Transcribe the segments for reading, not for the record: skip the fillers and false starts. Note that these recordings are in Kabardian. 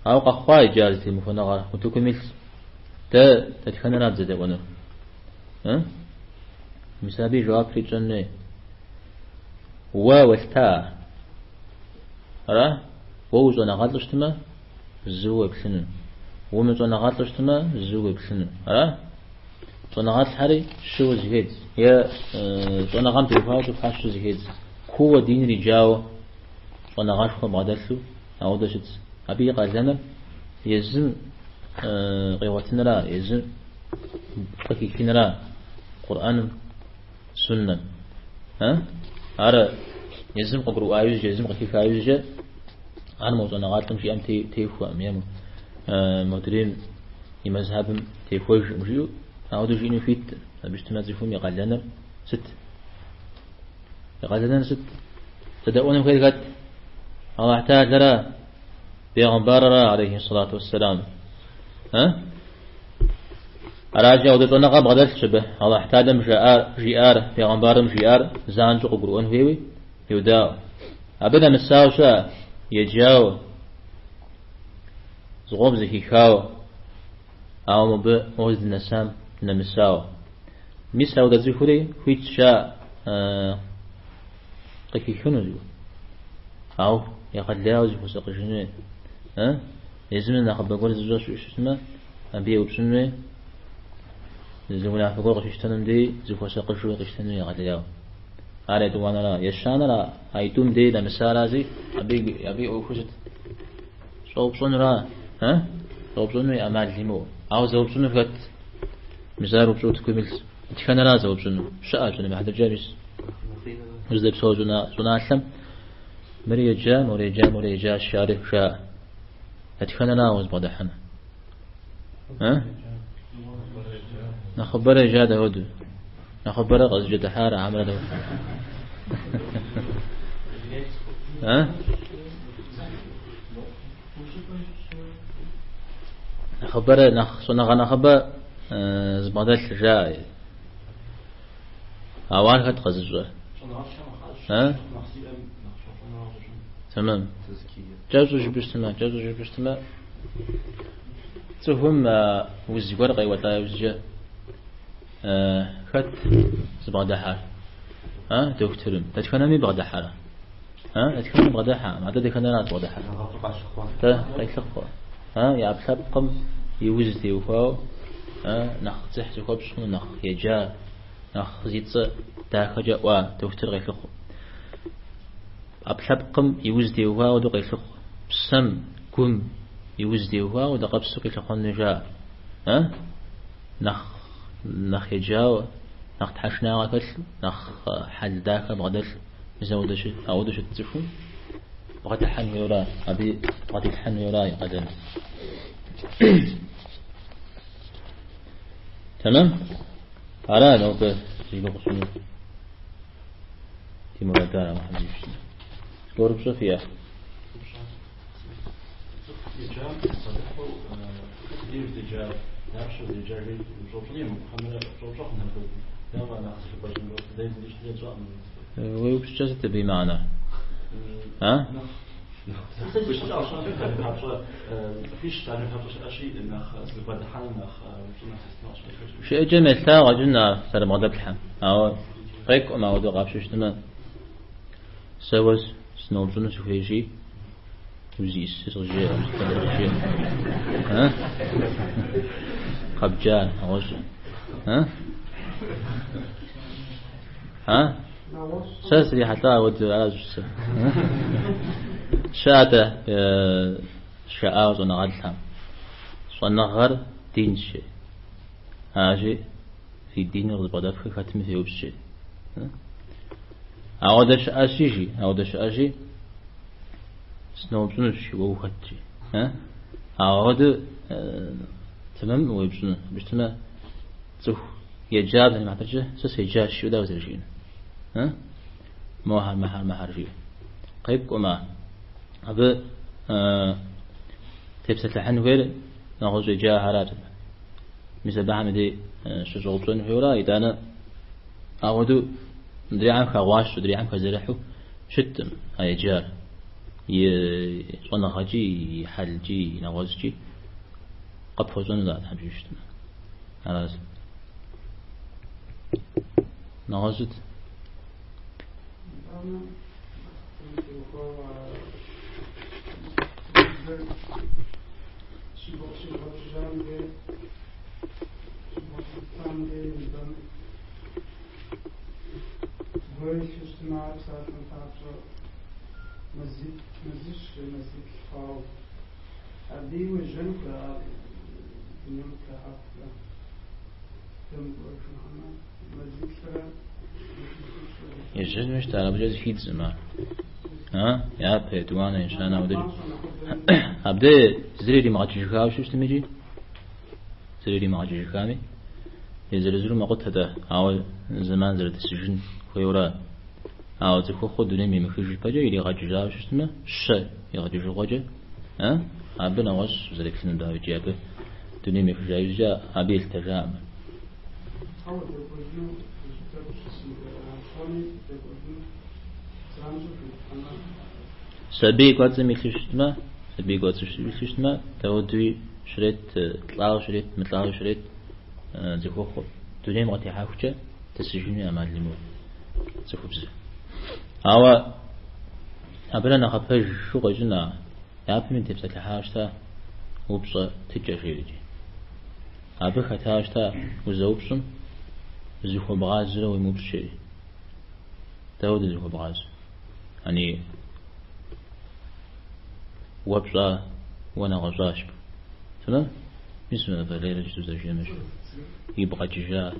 Ауэ къэхъуа иджы а зэтемыхуэныгъэр утыкум илъщ. Дэ дэтхэнэра дызэдэӏуэнур? Мис абы и жэуапри тщӏэн хуей. Уэ уелъта? Ара? Уэ ущӏэныгъэлӏу щытмэ, зыуэ уеплъыну. Умыщӏэныгъэлӏу щытмэ, зыуэ уеплъыну. Ара? Щӏэныгъэлӏхэри щыуэ зыхедз. Е щӏэныгъэм теухуауэ цӏыхухэр щы зыхедз. Кууэ диныр иджауэ щӏэныгъэшхуэ бгъэдэлъу ауэдэ щытщ. Абы и къалэныр езым къигъуэтыныра, езым къыхихыныра Къурӏэным, Суннэм. Ар езым къыгурыӏуа иужькӏэ, езым къыхиха иужькӏэ, ар мо щӏэныгъэлӏым жиӏэм техуэкъым е модрейм и мэзхьэбым техуэжкъым жиӏэу, ауэдэу жиӏэну хуиткъым. Абы щытмэ цӏыхум и къалэныр сыт? И къалэныр сыт? Зэдэӏуэну хуейр хэт? Аллахь Тэхьэлара, бегъымбарра, алейхи салату уассалам. Аращи, ауэдэ щӏэныгъэ бгъэдэлъщ абы. Аллахь Тэхьэлам жаӏар, жиӏар, бегъымбарым жиӏар занщӏэу къыгурыӏуэн хуейуи йодаӏуэ. Абы нэмысауэ щыӏэ, еджауэ, зыкъом зэхихауэ, ауэ мобы моуэ здынэсам нэмысауэ. Мис ауэдэ цӏыхури хуитщ ар къыхихыну зыгуэр. Ауэ егъэлеяуэ зыхуэсакъыжын хуей. Езым нэхъыбэ гуэр зыщӏэ щыӏэу щытмэ, абы еупщӏын хуей, зы унафэ гуэр къыщищтэнум дей зыхуэсакъыжу къищтэну егъэлеяуэ. Ар етӏуанэра. Ещанэра, аитӏум дей нэмысарази, абы и ӏуэхур сыт? Щӏэупщӏэнура? Щӏэупщӏэну и ӏэмал имыӏэу. Ауэ зэупщӏыну хэт? Мис ар упщӏэ утыкум илъщ. Дэтхэнэра зэупщӏыну? Щыӏэщ, мыхьэдэкӏэ мис. Уздэпсэу щӏыналъэм мыри еджа, мори еджа, мори еджащ, жари жаӏэ. Дэтхэнэра узбгъэдыхьэну? Нэхъыбэрэ еджа дауэду? Нэхъыбэрэ къызыджэдыхьар хьэмэрэ дауэ? Нэхъыбэрэ нэхъ щӏэныгъэ нэхъыбэ зыбгъэдэлъ жаӏэ. Ауэ ар хэт къэзыщӏэр? Тэмэм. Кӏэщӏу жыпӏэу щытмэ, кӏэщӏу жыпӏэу щытмэ, цӏыхум уз гуэр къеуэлӏа иужькӏэ хэт зыбгъэдыхьэр? Дохутырым. Дэтхэнэми бгъэдыхьэрэ? Дэтхэнэми бгъэдыхьэкъым. Атӏэ дэтхэнэра зыбгъэдыхьэр? Тэ къелъыхъуэ. И ӏэпкълъэпкъым и уз теухуауэ нэхъ дзыхь зыхуэпщӏ хъуну, нэхъ еджа, нэхъ зи цӏэ дахэкӏэ ӏуа дохутыр къелъыхъу. ӏэпкълъэпкъым и уз теухуауэ хуэдэу къелъыхъу. Псэм, гум и уз теухуауэ дакъэпсу къилъыхъуэну жаӏэ. Нэхъ, нэхъ еджауэ, нэхъ тхьэшынагъэ хэлъу, нэхъ хьэл дахэ бгъэдэлъу, мис ауэдэу щыт цӏыхум бгъэдыхьэн хуейуэра, абы бгъэдилъхьэн хуейуэра и къалэныр. Тэмэм? Ара нобэ зи гугъу сщӏыну ди мурадар Алыхьым зищӏыну. Зыгуэр упщӏэ фиӏэ? Цӏыху еджам бгъэдыхьэу хэт и деж здеджар, дапщэ здеджар жи ущӏэупщӏэну емыкӏу хьэмэрэ щӏэупщӏэ хъун апхуэдэу? Дауэ нэхъ зыхыбгъэкӏынур? Дэ езым ди щхьэкӏэ тщӏэкъым. Уи упщӏэкӏэ сыт абы и мыхьэнэр? А? Жыӏэкӏэм елъытауэ къэкӏын ар зэрыбгъэдэплъхьэм. Ауэ къекӏукъым ауэдэу къапщтэу щытмэ, сэ уэ сыноупщӏыну сыхуейщи, узиӏысыр къызжеӏэ, узыхуэдэр къызжеӏэ. А? Къэбджа, нэгъуэщӏ. А? А? Сэ срихьэлӏа ауэдэу аращ сэ. Щыӏэ-тӏэ жаӏауэ щӏэныгъэлӏхэм. Щӏэныгъэр динщ. Аращи, фи диныр къызыбгъэдэфхыр хэтми феупщӏ. Ауэдэ щыӏэщи, жи, ауэдэ щыӏэщи, сыноупщӏынущ, жи, уэ ухэт, жи. Ауэдэ тэмэмым уеупщӏыну. Абы щытмэ, цӏыху еджа псалъэм и хьэтыркӏэ, сэ седжащ, жиӏэу дауэ зэрыжиӏэнур? Мохэр, мыхэр, мыхэр жиӏэу. Къекӏукъым ар. Абы тепсэлъыхьын хуейр нэгъуэщӏ еджахэращ. Мис абыхэм и дей щыщӏэупщӏэн хуейуэра, итӏанэ ауэдэу мыдрейхэм хэгъуащэу, мыдрейхэм хэзэрыхьу щыткъым а еджар. И щӏэныгъэкӏи, и хьэлкӏи, и нэгъуэщӏкӏи къыпхуэщӏэну а Тхьэм жиӏэу щытмэ. Аращ. Нэгъуэщӏ сыт? Ежьэну щыта, абыкӏэ зыхидзым ар. Япэ, етӏуанэ, ещанэ ауэдэкӏэ. Абдей зыри иримыгъэкӏыжыхауэ щытми икӏи, зыри иримыгъэкӏыжыхами, езыр-езыру мэкъутэ-тӏэ, ауэ зэман зэрытӏысыжын хуейуэра. Ауэ цӏыхухъур дунейм емыхыж ипэкӏэ иригъэкӏыжауэ щытмэ, щэ игъэкӏыжыгъуэкӏэ, абы нэгъуэщӏ зэреплъыну дауэ икӏи абы дунейм ехыжа иужькӏэ абы елъытэжакъым. Сабий кӏуэцӏым илъу щытмэ, сабий кӏуэцӏым илъу щытмэ, дауэдуи щрет, лӏауэ щрет, мылӏауэ щрет цӏыхухъур. Дунейм къытехьэхукӏэ тӏысыжынуи ӏэмал имыӏэу цӏыхубзыр. Ауэ абырэ нэхъапэжу къекӏын а япэми тепсэлъыхьауэ щыта упщӏэ тыкӏэ жери. Абы хэтауэ щыта узэупщӏым зыхуэбгъазэрэ уемыупщӏ жери. Дауэ дызыхуэбгъазэ? Ани уэ пщӏа, уэ нэгъуэщӏащ. Тэмэм? Мис мы Валерэ жыту зэжемыщ. Игу къэкӏыжа,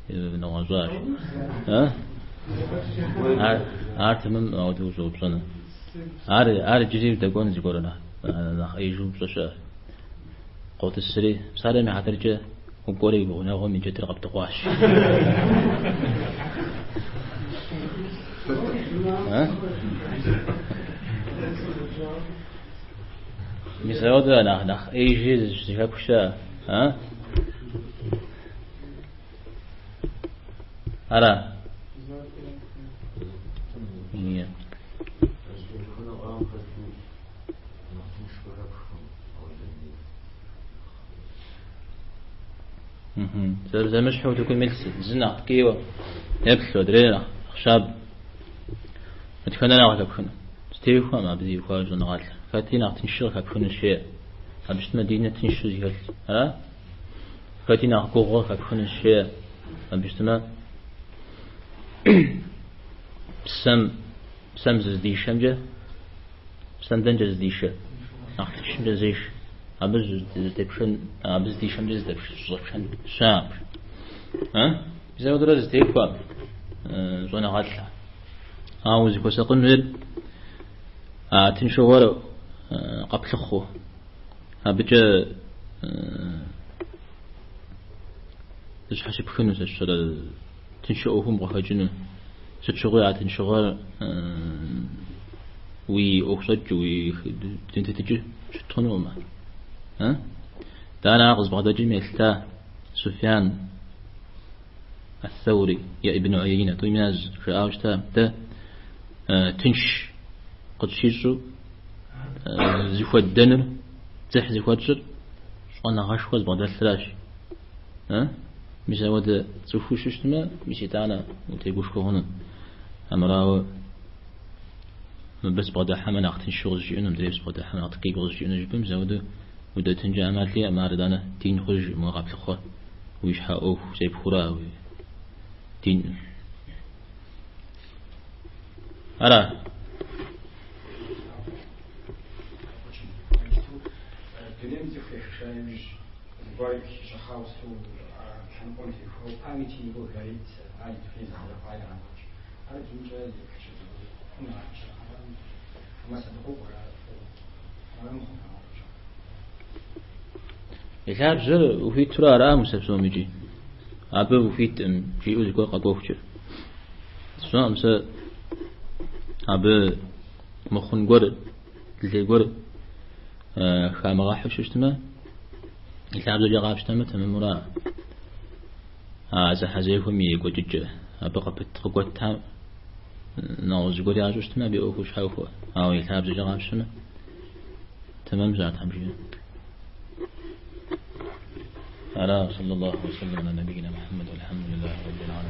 нэгъуэщӏащ. А? Ар, ар тэмэм ауэдэу ущӏэупщӏэну. Ар, ар иджыри дэкӏуэн зыгуэр нэхъ, нэхъ ӏеижу упщӏэ щыӏэ. Къотӏысри, псалъэм и хьэтыркӏэ укӏуэри уи гъунэгъум и джэдыр къэбдыгъуащ. А? Мис ауэдэ нэхъ нэхъ ӏеижи зыхэпх щыӏэ. А? Ара? Ие. Зэрызэмыщхьу утыкум илъ зы нэхъ ткӏийуэ еплъу, адрейр нэхъ щаб. Дэтхэнэ нэхъ къыхэпхыну? Зэтехуэм абы теухуа щӏэныгъэлӏ. Хэти нэхъ тыншыр къыхэпхыну щеӏэ. Абы щытмэ диныр тыншу зыхэлъ. Ара? Хэти нэхъ гугъур къыхэпхыну щеӏэ. Абы щытмэ псэм, псэм зыздишэмкӏэ, псэм дэнкӏэ зыздишэ? Нэхъ тыншымкӏэ зеш. Абы зытепшэн, абы зыдишэмкӏэ зыдэпщӏэпшэн щыӏэкъым. А? Мис апхуэдэурэ зэтехуэ щӏэныгъэлӏ. Ауэ узыхуэсакъын хуейр а тыншыгъуэр къэплъыхъуу, абыкӏэ зыщхьэщыпхыну сэ тыншы ӏуэхум къыхэкӏыну. Сыт щыгъуи а тыншыгъуэр уи ӏуэхущӏэкӏ, уи дуней тетыкӏэ щыт хъунукъым. Дэнэ ар къызбгъэдэкӏым елъыта Суфян ас-Саури е Ибн Уейнэ тӏуми яз жаӏауэ щыта дэ тынш къытщищӏу зыхуэддэнур, дзыхь зыхуэтщӏыр щӏэныгъэшхуэ зыбгъэдэлъращ. Мис ауэдэ цӏыхуу щыщтмэ, мис итӏанэ утегушхуэ хъуну. Амырауэ мыбы сыбгъэдыхьэмэ нэхъ тыншу къызжиӏэну, мыдрейм сыбгъэдыхьэмэ нэхъ ткӏийуэ къызжиӏэну жыпӏэм, мис ауэдэу удэтынкӏэ ӏэмал иӏэкъым, ар итӏанэ дин хъужкъым, уэ къэплъыхъуэ уи щхьэ ӏуэху зепхуэра уи дин. Ара? Дунейм цӏыху ехыжа иужь зыгуэр хищӏыхьауэ сыту лъэныкъуэм теухуауэ памятник говорит, ар и дуней зыхъуэжа ирагъэкӏ. Ар динкӏэ еплъыкӏэ хъуну хьэмэ садыкъуэкӏуэр ара мыхъуну? И лъабжьэр ухуитурэ аракъым усэ псом икӏи. Абы ухуиткъым жиӏэу зыгуэр къэкӏуэхукӏэ. Сщӏэкъым сэ абы мыхъун гуэр, лей гуэр хамыгъэхьу щыщтмэ, и лъабжьэкӏэ къапщтэмэ тэмэмура. А зэхьэзехуэм и екӏуэкӏыкӏэ, абы къыпыт къыгуэтам Нэгъуэщӏ зыгуэр ящӏэу щытмэ, абы и ӏуэхур щхьэхуэ. Ауэ и лъабжьэкӏэ къапщтэмэ, тэмэмщ ар Тхьэм жиӏэ. Ара, صلى الله وسلم على نبينا محمد والحمد لله رب العالمين.